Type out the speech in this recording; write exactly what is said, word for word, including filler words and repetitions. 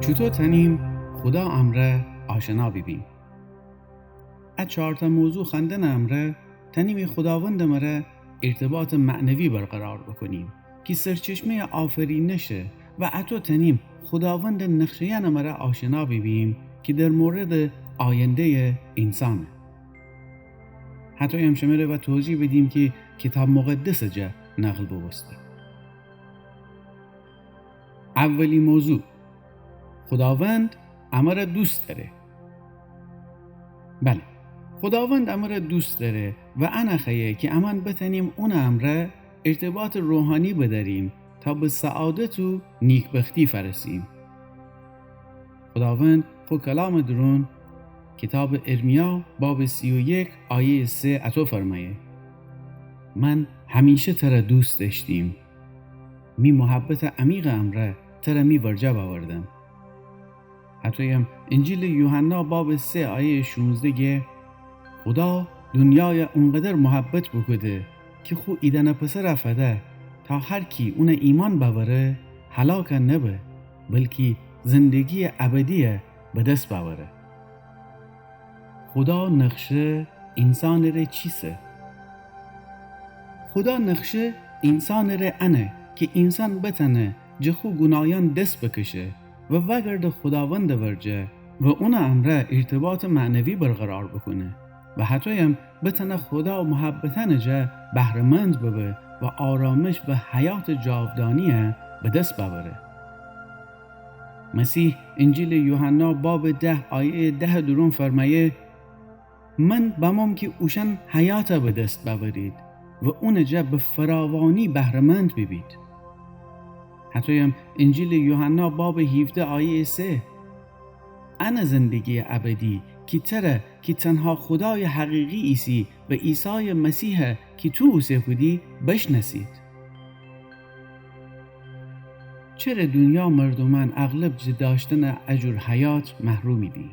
چوطو تأنیم خودا امرأ آشنا بیبیم؟ ا چارتأ موضوع خوأندنٚ امرأ تأنیمی خوداوندٚ مرأ ارتباطٚ معنوی برقرار بوکونیم کی سرچشمه‌یٚ آفرینشه و اطو تأنیم خوداوندٚ نقشه‌یأنٚ مرأ آشنا بیبیم کی در موردٚ آینده‌یٚ اینسانه. هطویم شمره وأ توضیح بدیم کی کیتاب مقدسٚ جا نقل بوبوسته. اولی موضوع، خوداوند امرأ دوست دأره. بله، خوداوند امرأ دوست دأره و انه خوأیه کی امأن بتأنیم اونٚ امرأ ارتباطٚ روحانی بدأریم تا به سعادت و نیکبختی فأرسیم. خوداوند خو کلامٚ دورون کیتابٚ ارمیا بابٚ سی و یک آیه‌یٚ سه اطو فرمأیه: من همیشه ترأ دوست دأشتیم، می محبتٚ عمیقٚ امرأ ترأ می ورجه بأوردم. هطویم انجیلٚ یوحنا بابٚ سه آیه‌یٚ شونزده گه: خودا دونیای اونقدر محبت بوکوده کی خو ایدأنٚ پسرأ فده تا هر کی اونأ ایمأن بأوره هلاک نبه، بلکی زندگی‌یٚ ابدی به دس بأوره. خودا نقشه اینسانٚ ره چیسه؟ خودا نقشه اینسانٚ ره انه کی اینسان بتأنه جٚه خو گوناهیأن دس بکشه و وأگرده خوداوندٚ ورجه و اونٚ امرأ ارتباطٚ معنوی برقرار بوکونه و هطویم بتأنه خودا محبتأنٚ جا بهره‌مند ببه و آرامش و حیاتٚ جاودانی‌یه به دس بأوره. مسیح انجیلٚ یوحنا بابٚ ده آیه‌یٚ دهٚ دورون فرمأیه: من بموم کی اوشأن حیاتَ به دس بأورید و اونٚ جا به فراوانی بهره‌مند بیبید. هطویم انجیلٚ یوحنا بابٚ هیفده آیه‌یٚ سه: انه زندگی‌یٚ ابدی، کی تره کی تنها خودایٚ حقیقی ایسی و عیسایٚ مسیحَ کی تو اوسه کودی بشنأسید. چره دونیا مردومأن اغلب جٚه دأشتنٚ ا جور حیات محرومیدی؟